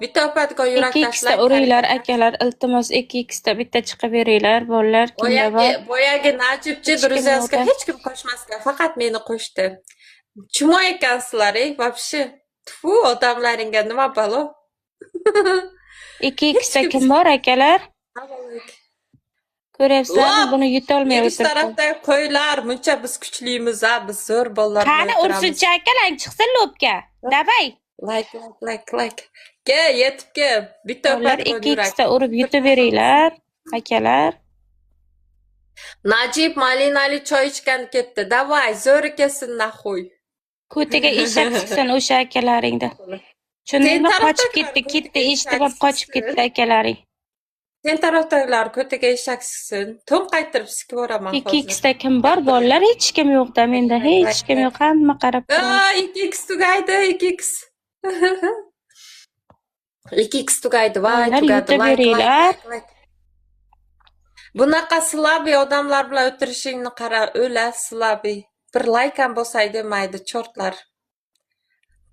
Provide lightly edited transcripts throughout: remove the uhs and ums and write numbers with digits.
Bitta o'padigan yurak 2 x'da tashlab. Uringlar, akalar, iltimos, 2 x'da bitta chiqib beringlar, bolalar, kimda bor? Boyagi Najibchi Hech kim друзья siga yo'q. hech kim qo'shmasgan, faqat meni qo'shdi. Чмо ekansizlar, ey, вообще. Tfu, odamlaringga nima balo? 2 Hech x'da kim kim bor, akalar? Ko'ryapsizlarmi, Lop! buni yutolmay Kirish o'tiribdi. tarafdagi qo'ylar, muncha biz kuchlimiz, a, biz zo'r bolalar bilan Qani, o'tiramiz. ursinchi, akalang, chiqsin lobga. Давай. Like, like, like, like. Kel, yetib kel. Bitta Bolalar, o'padigan 2 yurak. x'da urib yutib beringlar, akalar. Najib malinali choy ichgan ketdi. Давай, zo'ri kelsin нахуй. Ko'tiga eshak chiqsin o'sha akalaringda. Sen Tushundingmi? Qochib tarafdagilar ketdi, ko'tiga ketdi, eshitib eshak olib qochib siksin. ketdi akalaring. Sen tarafdagilar ko'tiga eshak siksin. To'nqaytirib sikib yuboraman 2 hozir. x'da kim bor, bolalar? Hech kim yo'qda menda, hech kim yo'q, hamma qarab turadi. Aa, 2x tugaydi, 2x. 2x tugaydi, voy, Bolalar, tugadi. yutib Like, like, beringlar. like, like. Bunaqa слабый odamlar bilan o'tirishingni qara, o'la слабый. Bir layk ham bo'lsay demaydi, чёрт lar.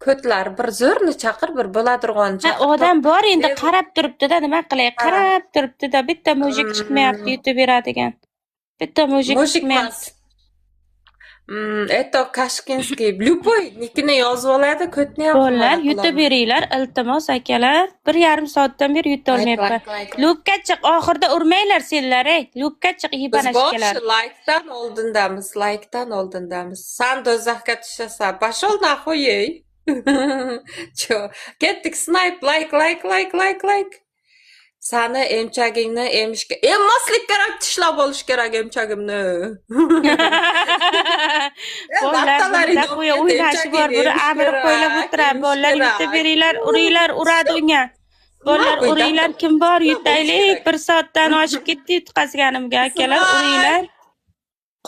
Ko'tlar, bir zo'rni chaqir, bir bo'ladirg'onni Ha, chaqir. odam bor endi, Level- qarab turibdi-da, nima qilay? Qarab. Qarab turibdi-da, bitta мужик chiqmayapti yutib beradigan. Bitta мужик Мужик chiqmayapti. emas. Это Kashkinskiy. Любой nikini yozib oladi, ko'tni ham Bolalar, himoya yutib qiladi. beringlar, iltimos, akalar. 1,5 soatdan beri Like, yutolmayapman. like, like. Lubka chiq, oxirida urmanglar senlar, ey. Lubka chiq, Biz yebanashkalar. boshi laykdan oldindamiz, laykdan oldindamiz. San do'zaxga tushasan. Пошел нахуй, ey. Чё? Ketdik, snipe, like, like, like, like, like. Sani emchagingni emishga emmaslik kerak, tishlab olish kerak emchagimni. Bolalar, Lattalaring bunda qo'ya o'ynashi bor, buni emish amir qo'ylab kerak, o'tiradi. emish Bolalar, yutib kerak. beringlar, uringlar, uradi unga. Bolalar, Nima uringlar, qo'ydi? kim bor, Nima yutaylik. bo'lishi 1 soatdan oshib ketdi yutqazganimga, akalar, Voy! uringlar.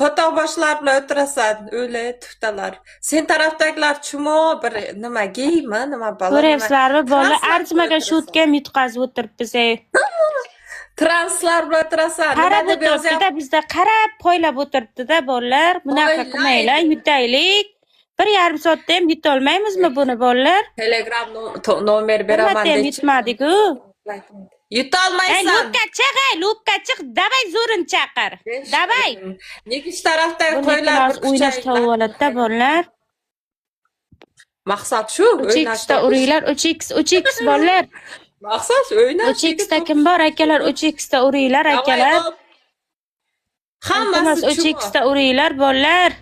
Qo'toqboshlar bilan o'tirasan, o'li tuftalar. Sen tarafdagilar чмо, bir nima geymi, nima balo, nima? Ko'ryapsizlarmi, bolalar, Translar bilan arzimagan o'tirasan. шутка ham yutqazib o'tiribmiz, ey. Translar bilan o'tirasan. Nima Qarab deb o'tiribdi-da, yozyapti? bizda qarab poylab o'tiribdi-da, bolalar. Bunaqa Poylaydi. qilmanglar, yutaylik. 1,5 soatda ham yutolmaymizmi buni, bolalar? Telegram nomer Bir beraman marta ham dechi. yutmadik-ku. Ey, Yutolmaysan. Lubka chiq, ey, Lubka chiq, давай, zo'rini chaqir. Давай. Negish tarafdagi Buni qo'ylar hozir bir o'ynash kuchaylar. topib oladi-da, bolalar. Maqsad shu, 3 o'ynash xda topish. uringlar, 3x, 3x, bolalar. Maqsad shu, o'ynash. 3 xda kim bor, akalar? 3 xda uringlar, Давай, akalar. hop. Iltimos, Hammasi 3 чмо. xda uringlar, bolalar.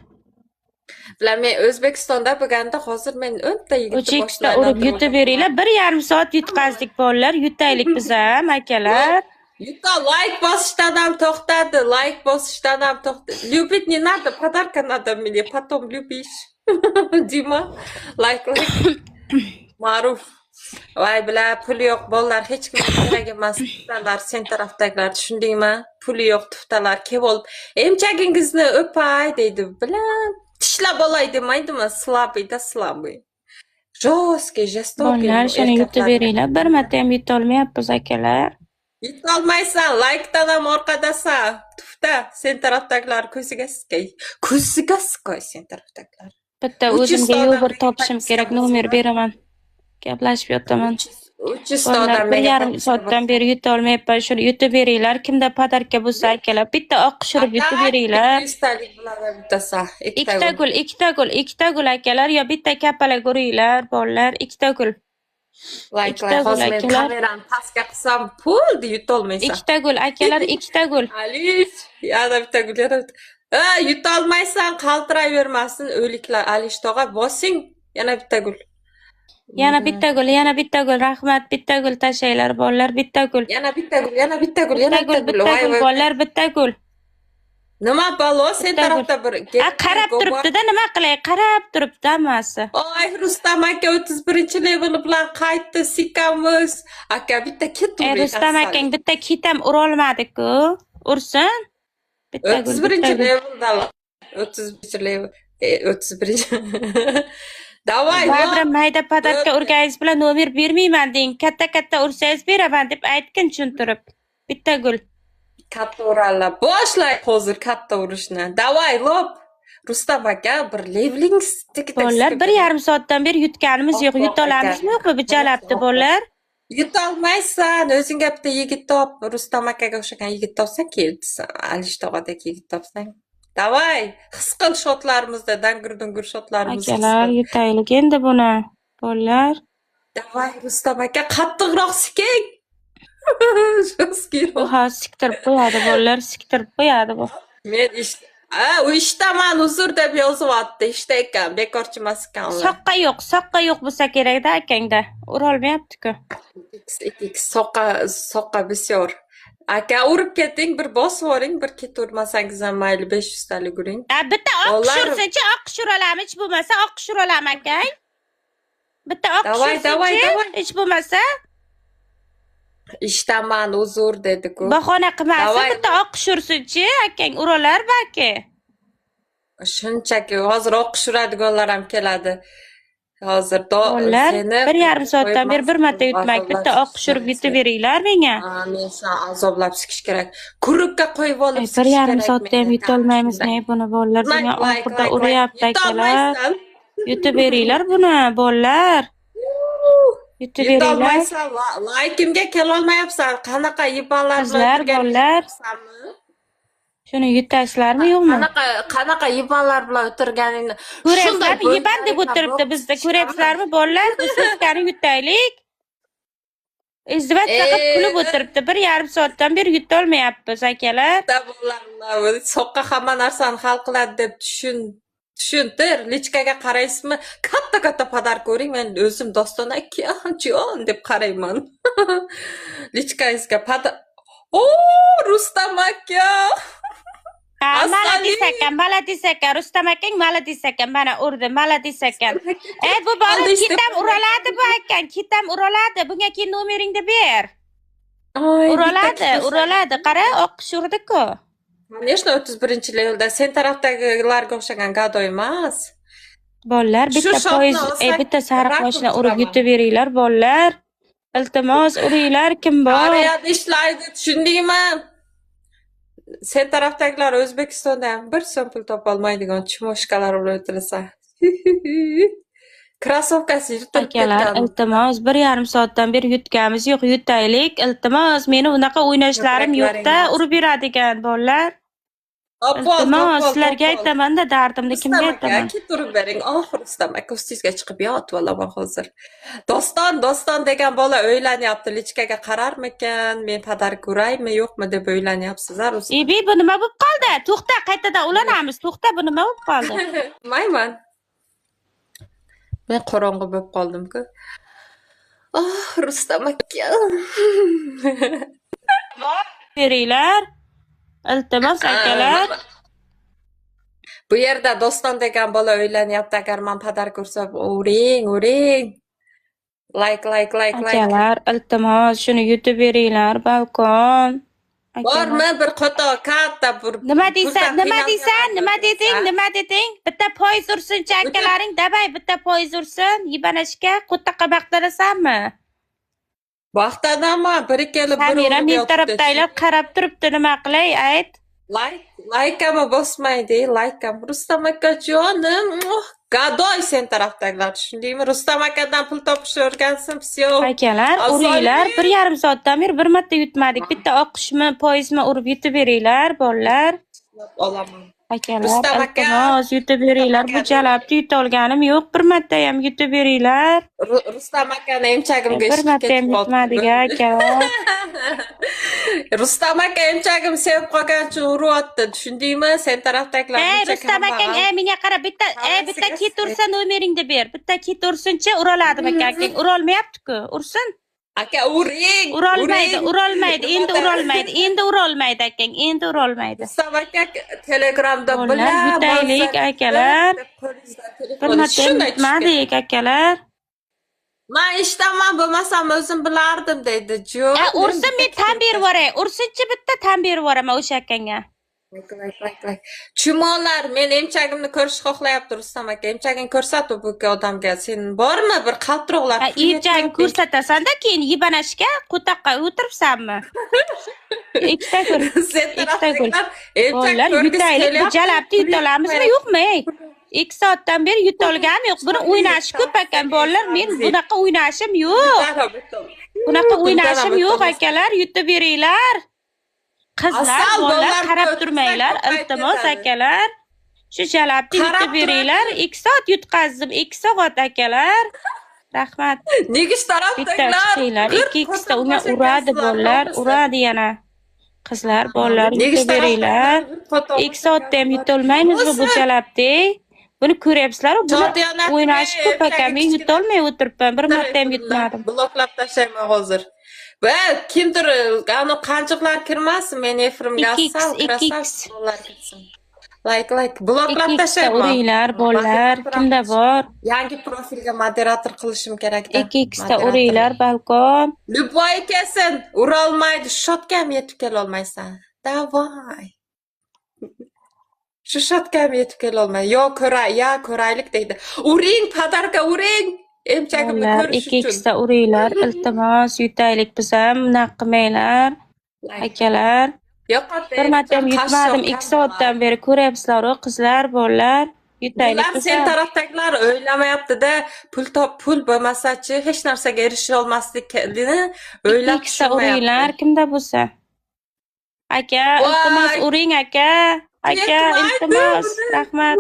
Bilan men O'zbekistonda bo'lganda hozir men 10 ta yigitni 3 boshini xda urib aylantirib yutib beringlar. 1,5 soat yutqazdik, bolalar. Yutaylik biz ham, akalar. Yuta layk bosishdan ham to'xtadi, layk bosishdan ham to'xtadi. Любить не надо, подарка надо мне, потом любишь. Dima, like, like. Ma'ruf. Voy, bilan puli yo'q bolalar hech kimga kerak emas. Tuftalar, sen tarafdagilar, tushundingmi? Puli yo'q tuftalar kelib olib, emchagingizni o'pay deydi. Bilan tishlab olay demaydimi? Слабый да слабый. Жесткий, жестокий Bolalar, shuni yutib erkaklar. beringlar. Bir marta ham yutolmayapmiz, akalar. Yutolmaysan, laykdan ham orqadasan. Tufta, sen tarafdagilar ko'ziga sikay. Ko'ziga sikay sen tarafdagilar. Bitta 300 o'zimga ta yo'l odam bir topishim menga kerak, подписка nomer bo'lsa, beraman. Gaplashib yotaman. 300 ta Bolalar, odam bir menga yarim подписка soatdan bo'lsa. beri yutolmayapman. Shuni yutib beringlar. Kimda подарка bo'lsa, akalar, bitta oq urib yutib Aka, beringlar. 200 talik bilan bittasi. Ikkita Ikkita gul. gul, ikkita gul, ikkita gul, akalar, yo bitta kapalak uringlar, bolalar, ikkita gul. Like, Ikkita like. gul, Hozir men akalar. kamerani pastga qilsam, bo'ldi, yutolmaysan. Ikkita gul, akalar, ikkita gul. Alish, yana bitta gul, yana bitta. Ha, yutolmaysan, qaltirayvermasin o'liklar. Alish tog'a, bosing, yana bitta gul. Yana bitta gul, yana bitta gul, rahmat, bitta gul tashlaylar, bolalar, bitta gul. Yana bitta gul, yana bitta gul, yana Bitta gul, bitta gul. bitta Voy, gul, voy. bolalar, bitta gul. Nima balo, sen Bitta gul. tarafda bir A, qarab turibdi-da, nima qilay? Qarab turibdi hammasi. Oy, Rustam aka 31-level bilan qaytdi, sikamiz. Aka, bitta ket Ey, uring, Rustam asal. akang bitta ketam urolmadi-ku. Ursin. Bitta gul, bitta 31 gul. levelda. 31 level. 31. Давай, Baribir lop. mayda подарка urganingiz bilan nomer bermayman deng. Katta-katta ursangiz beraman deb aytgin tushuntirib. Bitta gul. Katta urarlar. Boshlay hozir katta urishni. Давай, lop. Rustam aka, bir leveling Bolalar, 1,5 soatdan beri yutganimiz yo'q. Oppoq Yutolamizmi aka. yo'qmi? Bijalabdi bolalar. Yutolmaysan, o'zingga bitta yigit top, Rustam akaga o'xshagan yigit topsang, kel, Alish tog'adek yigit topsang. Давай, his qil shotlarimizda, dangur-dungur shotlarimizni his Akalar, qil. yutaylik endi buni. Bolalar. Давай, Rustam aka, qattiqroq siking. Жесткий Bu ha siktirib qo'yadi, bolalar, siktirib qo'yadi bu. Men ish, a, u ishdaman, uzr deb yozyapti. Ishda ekan, bekorchi emas ekan ular. Soqqa yo'q, soqqa yo'q bo'lsa kerakda akangda. Urolmayapti-ku. X soqqa, soqqa bisyor. Aka, urib keting, bir bosib yuboring, bir ketavermasangiz ham mayli, 500 talik uring. A, bitta oq Bolalar- ursinchi, oqqush uralami, hech bo'lmasa oqqush uralami akang? Bitta oqqush Давай, давай, ursinchi, давай. hech bo'lmasa. Ishdaman, uzr dedi-ku. Bahona qilmasin, Давай. bitta oqqush ursinchi, akang uralar balki. Shunchaki hozir oqqush uradiganlar ham keladi. Hozir do Bolalar, seni 1,5 soatdan beri bir marta yutmak, bitta oqqush urib yutib beringlar menga. Ha, men seni azoblar sikish kerak. Kurukka qo'yib olib Ay, sikish 1,5 kerak soatda ham meni. yutolmaymiz ne buni, bolalar. Like, Dunyo like, oxirida like, like. uryapti, akalar. Yutolmaysan. Yutib beringlar buni, bolalar. Yutib beringlar. Yutolmaysan. Laykimga kelolmayapsan. Qanaqa yibanlar bilan Qizlar, o'tirgan bolalar. ishlayapsanmi? Shuni yutasizlarmi, yo'qmi? Qanaqa yibanlar bilan o'tirganingni Ko'ryapsizlarmi? Yiban deb o'tiribdi bizda. Ko'ryapsizlarmi, bolalar? Bu so'zkani yutaylik. Издеваться qilib kulib o'tiribdi. 1,5 soatdan beri yutolmayapmiz, akalar. Bolalar soqqa hamma narsani hal qiladi deb tushun, tushuntir. Личка ga qaraysizmi? Katta katta подарка ko'ring. Men o'zim Doston aka jon deb qarayman. Личка ngizga O, Rustam aka. Ha, Asali. молодец ekan, молодец ekan. Rustam akang молодец ekan. Mana urdi, молодец ekan. E, bu bola Aldish deb kitam uraladi bu ekan, kitam uraladi. Bunga keyin nomeringni ber. Ay, Uraladi, bitta uraladi. Qara, oqqush urdi-ku. Конечно, 31-levelda sen tarafdagilarga o'xshagan гадой emas. Bolalar, Shu bitta shotni poyezd, olsak, bitta sariq rakun mashina urib turaman. yutib beringlar, bolalar. Iltimos, uringlar, kim bor? Koreyada ishlaydi, tushundingmi? Sen tarafdagilar O'zbekistonda ham bir so'm pul topolmaydigan чмошка lar bilan o'tirasan. Krossovkasi yirtilib Akalar, ketgan. iltimos, 1,5 soatdan beri yutganimiz yo'q, yutaylik. Iltimos, meni unaqa o'ynashlarim yo'qda, Ko'kraklaring urib yuradigan bolalar. Topib ol, Iltimos, topib ol, sizlarga topib ol. aytaman-da dardimni, kimga Rustam aka, aytaman? keturib bering. Oh, Rustam aka, ustingizga chiqib yotib olaman hozir. Doston, Doston degan bola o'ylanyapti. Личка ga qararmikan, men подарка uraymi, yo'qmi deb o'ylanyapsiz, a, Rustam? Ebi, bu nima bo'lib qoldi? To'xta, qaytadan ulanamiz. To'xta, bu nima bo'lib qoldi? Mayman. Men qorong'i bo'lib qoldim-ku. Oh, Rustam aka. Beringlar. Iltimos, akalar. Bu yerda Doston degan bola o'ylanyapti. Agar men подарка ursam, uring, uring. Like, like, like, like. Akalar, iltimos, shuni yutib beringlar, balkon. Akalar. Bormi bir qato katta bir Nima deysan? puldan Nima deysan? qiynalgan Nima deding? bo'lsa? Nima deding? Bitta poyezd ursinchi akalaring, давай bitta poyezd ursin. Yibanashga qo'taqa maqtanasanmi? Maqtanaman, biri kelib biri Samira, urib men yotibdi. tarafdagilar qarab turibdi, nima qilay, ayt. Like, laykami bosmaydi, laykam. Rustam aka jonim, oh, гадой sen tarafdagilar, tushundingmi? Rustam akadan pul topishni o'rgansin, всё. Akalar, Asali. uringlar. 1,5 soatdan beri bir marta yutmadik. Bitta oqqushmi, poyezdmi urib yutib beringlar, bolalar. Olaman. Akalar, Rustam aka. iltimos, yutib beringlar. Bu aka. jalabni yuta olganim yo'q. Bir marta ham yutib beringlar. Rustam akani emchagimga Bir ishqi marta ham ketib yutmadik, qoldi. akalar. Rustam aka emchagim sevib qolgan uchun uryapti, tushundingmi? Sen tarafdagilar Ey, buncha Rustam akang, kambag'al. ey, menga qara, bitta, ey, bitta Hammasiga ket ursa nomeringni ber. Bitta ket ursinchi, uraladimi aka? Akang urolmayapti-ku. Ursin. Aka, uring, Urolmaydi, uring. urolmaydi, endi Nimada? urolmaydi, endi urolmaydi akang, endi urolmaydi. Rustam aka Telegramda Bolalar, bilan yutaylik, akalar. Qo'lingizdan Bir telefon marta ham shunday tushib ketdi. yutmadik, akalar. Man ishdaman, bo'lmasam o'zim bilardim deydi. Jo'm. A, ursin, men tan berib yuboray. Ursinchi, bitta tan berib yuboraman o'sha akangga. Like, like, like, like. Chumonlar, men emchagimni ko'rishni xohlayapti Rustam aka. Emchagingni ko'rsat bu odamga. Sen bormi bir qaltiroqlar? Ha, emchagingni ko'rsatasan-da, keyin yibanashga qo'toqqa o'tiribsanmi? Ikkita ko'r. Sen Ikkita ko'r. tarafdagilar emchak Bolalar, ko'rgisi yutaylik. Bu kelyapti. jalabni yutolamizmi, yo'qmi? Ey? 2 soatdan beri yutolganim yo'q. Buni o'ynashi ko'p ekan, bolalar. Men bunaqa o'ynashim yo'q. Bunaqa Bundan o'ynashim ham yo'q o'tolmaysan. Akalar, yutib beringlar. Qizlar, Asal, bolalar dollar qarab ko'p, turmanglar, ko'payib iltimos ketadi. Akalar. Shu jalabni Qarab yutib beringlar. 2 soat yutqazdim, 2 soat akalar. Rahmat. Negish Bitta tarafdagilar chiqinglar, 2 ikkita unga uradi bolalar, uradi yana. Qizlar, bolalar Negish yutib beringlar. tarafdagilar 2 soatda ham yutolmaymizmi bu jalabni? Buni ko'ryapsizlar, buni Chotiyonat o'ynashi ko'p aka, men yutolmay o'tiribman, bir marta ham yutmadim. Bloklab tashlayman hozir. Va kimdir anu qanjiqlar kirmasin meni efirimga 2x, asal 2x. красавчик bolalar kirsin. Like like bloklab 2 ikkita tashlayman. Uringlar, bolalar, kimda bor? Yangi profilga moderator qilishim kerakda. 2 ikkita uringlar, balkon. Любой kelsin, urolmaydi, счёт ga ham yetib kelolmaysan. Давай. Shu счёт ga ham yetib kelolmaydi. Yo ko'ray, ya ko'raylik deydi. Uring, подарка uring. Emchagimni Bolalar, ko'rish 2 uchun. ikkita uringlar, iltimos, yutaylik biz ham, bunaqa qilmanglar, akalar. Yo'qot. Bir marta ham yutmadim, 2 soatdan beri ko'ryapsizlar-ku, qizlar, bolalar, yutaylik Bular biz sen ham. Tarafdagilar o'ylamayapti-da, pul top, pul bo'lmasa-chi, hech narsaga erisha olmasligini 2 o'ylab ikkita uringlar, tushunmayapti. Kimda bo'lsa. Aka, iltimos Voy! uring aka. Aka, Yetmaydi iltimos, buni. Rahmat.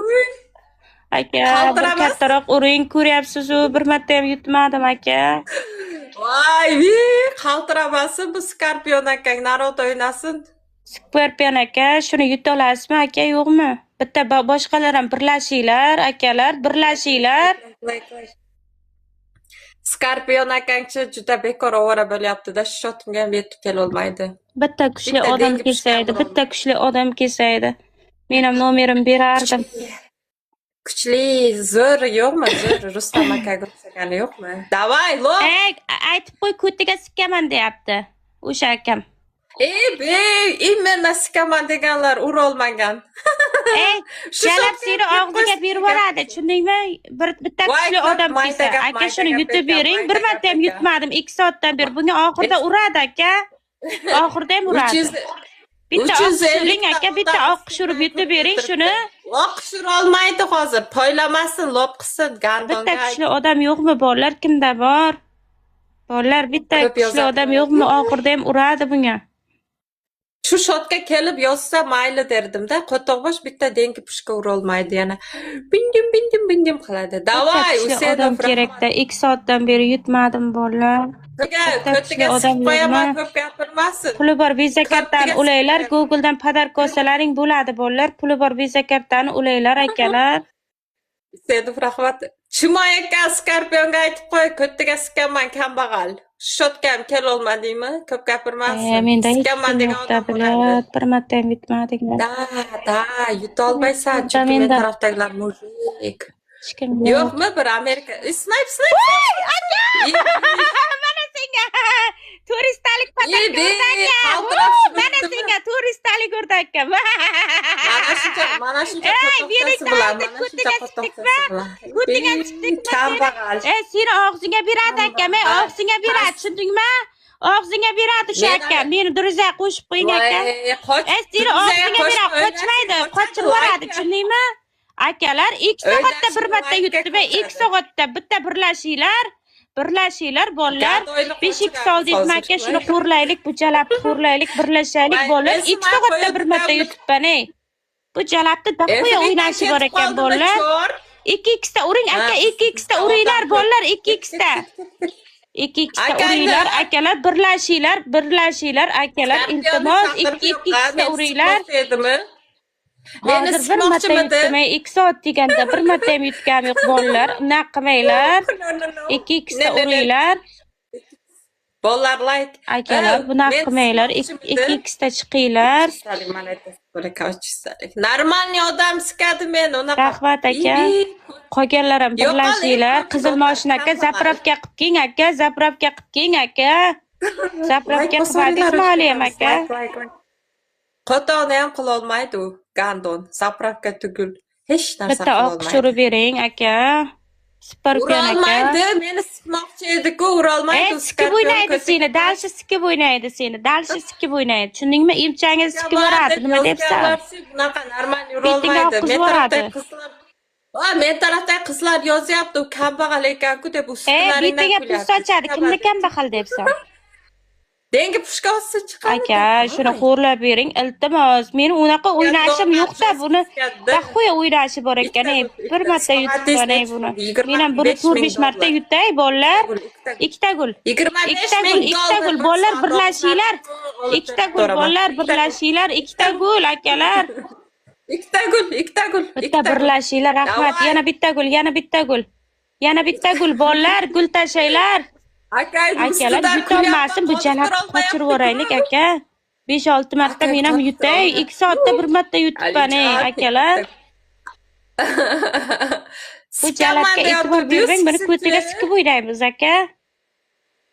Aka, bir Qaltiramas. Kattaroq uring, ko'ryapsiz-u, bir marta ham yutmadim aka. Voy, vi, qaltiramasin bu Skorpion akang, народ o'ynasin. Skorpion aka, shuni yuta olasizmi aka, yo'qmi? Bitta boshqalar ham birlashinglar, akalar, birlashinglar. Skorpion akangchi juda bekor ovora bo'lyapti-da, счёт imga ham yetib kelolmaydi. Bitta kuchli Bitta odam dengi kelsa pishgan edi, bitta kuchli odam kelsa edi. Men ham nomerimni berardim. Kuchli, zo'r yo'qmi? Zo'r Rustam akaga o'xshagani yo'qmi? Давай, лох. Ey, aytib qo'y, ko'tiga sikkaman deyapti. O'sha akam. Ey, be, именно sikaman deganlar urolmagan. Ey, Shu jalab soatga seni kelib og'ziga qo'ysin. berib yuboradi, tushundingmi? Bir bitta Voy, kuchli ko'p odam mayda kelsa, gap, aka mayda shuni gap yutib ekan, bering. mayda Bir gap marta ham ekan. yutmadim, 2 soatdan beri. Bunga oxirida uradi aka. Oxirida ham uradi. 300 Bitta oq uring aka, bitta 350 oq urib yutib bering shuni. Oq olmaydi hozir. Poylamasin, lop qilsin, Bitta gandonga. kuchli odam yo'qmi bolalar? Kimda bor? Bolalar, bitta Ko'p kuchli yozadi. Odam yo'qmi? Oxirida ham uradi bunga. Shu счёт ga kelib yozsa mayli derdim-da. Qo'toqbosh bitta деньги пушка urolmaydi yana. Bindim bindim bindim qiladi. Bitta Давай, kuchli Usenov odam kerakda. 2 soatdan beri yutmadim bolalar. Ko'tiga Bitta ko'tiga kuchli odam siqib qo'yaman, yo'qmi? ko'p gapirmasin. Puli bor Visa kartani Ko'tiga ulaylar, siqib. Google'dan подарка olsalaring bo'ladi bolalar. Puli bor Visa kartani ulaylar akalar. Usenov rahmat. Chimoy aka Skorpionga aytib qo'y, ko'tiga sikkaman kambag'al. Счёт ga ham kelolmadingmi? Ko'p gapirmasin. Menda hech Sikkaman kim degan yo'qda odam uradi. блядь, bir marta ham yutmadik. Да, да, yutolmaysan, chunki men Menda tarafdagilar мужик. Hech kim yo'q. Yo'qmi bir Amerika? Снайп, снайп. Mana senga turistalik подарка Ey, urdi aka. qaltirab Mana shuni senga turistalik urdi aka. Mana shuncha, mana shuncha Ey, qo'toqchasi bilan, meni mana shuncha ko'tiga qo'toqchasi bilan. Ko'tiga chiqdikmi? Kambag'al. Ey, seni og'zingga beradi aka, men og'zingga beradi, tushundingmi? Og'zingga beradi shu Men- aka. Meni друзья qo'shib qo'ying aka. Voy, qoch. Ey, seni og'zingga beradi, qochmaydi, qochib boradi, tushundingmi? Akalar, 2 soatda bir marta yutdi, 2 soatda bitta birlashinglar. Birlashinglar, bolalar. Gadoyni 5 2 qochiramiz soldingizmi hozir. aka, shuni xo'rlaylik, bu jalabni xo'rlaylik, birlashaylik, Voy, bolalar. men 2 soatda bir marta yutibman, ey. Bu jalabni dahoya o'ynashi bor ekan, bolalar. 2 ikkita uring aka, Ha, 2 ikkita uringlar, bolalar, 2 ikkita. 2 ikkita Akangni- uringlar, akalar, birlashinglar, birlashinglar, akalar, iltimos, 2 2 ikkita uringlar. Edimi? Meni Hozir bir marta sikmoqchimidi? yutdim, ey, 2 soat deganda bir marta ham yutganim yo'q, bolalar. Unaqa qilmanglar. 2 ikkita Ne, ne, ne. uringlar. Bolalar like. Akalar, bunaqa Men qilmanglar. 2 sikmoqchimidi? ikkita chiqinglar. Uchistalik, mana aytasiz, bo'laka uchistalik. Нормальный odam sikadi meni, unaqa. Rahmat aka. Iy, Qolganlar ham Yo'q, birlashinglar. ey, Qizil moshina aka, kambag'al. заправка qilib keling aka, заправка qilib keling aka. Заправка Like qilmadingizmi bosaringlar, hali ham aka? like, like, like. Qotoni ham qilolmaydi u, гандон. Заправка tugul. Hech narsa Bitta oq qilolmaydi. urib bering aka. Sparpion aka. Urolmaydi, meni sikmoqchi edi-ku, urolmaydi. Ey, sikib o'ynaydi seni, дальше sikib o'ynaydi seni, дальше sikib o'ynaydi. Tushundingmi? Emchangiz sikib yuboradi. Nima deyapsan? Bunaqa нормально Betingga urolmaydi. oqizib Men yuboradi. tarafdagi qizlar Va men tarafdagi qizlar yozyapti, u kambag'al ekan-ku deb Ey, ustilaringdan betiga pul kulyapti. sochadi. Kimni kambag'al deyapsan? Деньги пушка otsa chiqadi. Aka, shuni xo'rlab bering, iltimos. Meni unaqa o'ynashim yo'q-da, buni daxuya o'ynashi bor ekan, ey. Bir marta yutibman, ey, buni. Men ham buni 4-5 marta yutay, bolalar. Ikkita gul. 25 Ikkita ming gul, ikkita gul, dollar. Bolalar, birlashinglar. Ikkita gul, bolalar, birlashinglar. Ikkita gul, akalar. Ikkita gul, ikkita gul. Bitta Ikkita gul. Birlashinglar, rahmat. Давай. Yana bitta gul, yana bitta gul. Yana bitta gul, bolalar, gul tashlaylar. Aka, Akalar, yutolmasin, bu jalab qochirib yuboraylik, aka. 5-6 marta Aka, men ham yutay, 2 soatda bir marta yutibman, ey, akalar. Bu jalabga e'tibor bermang, buni ko'tiga sikib o'ynaymiz, aka.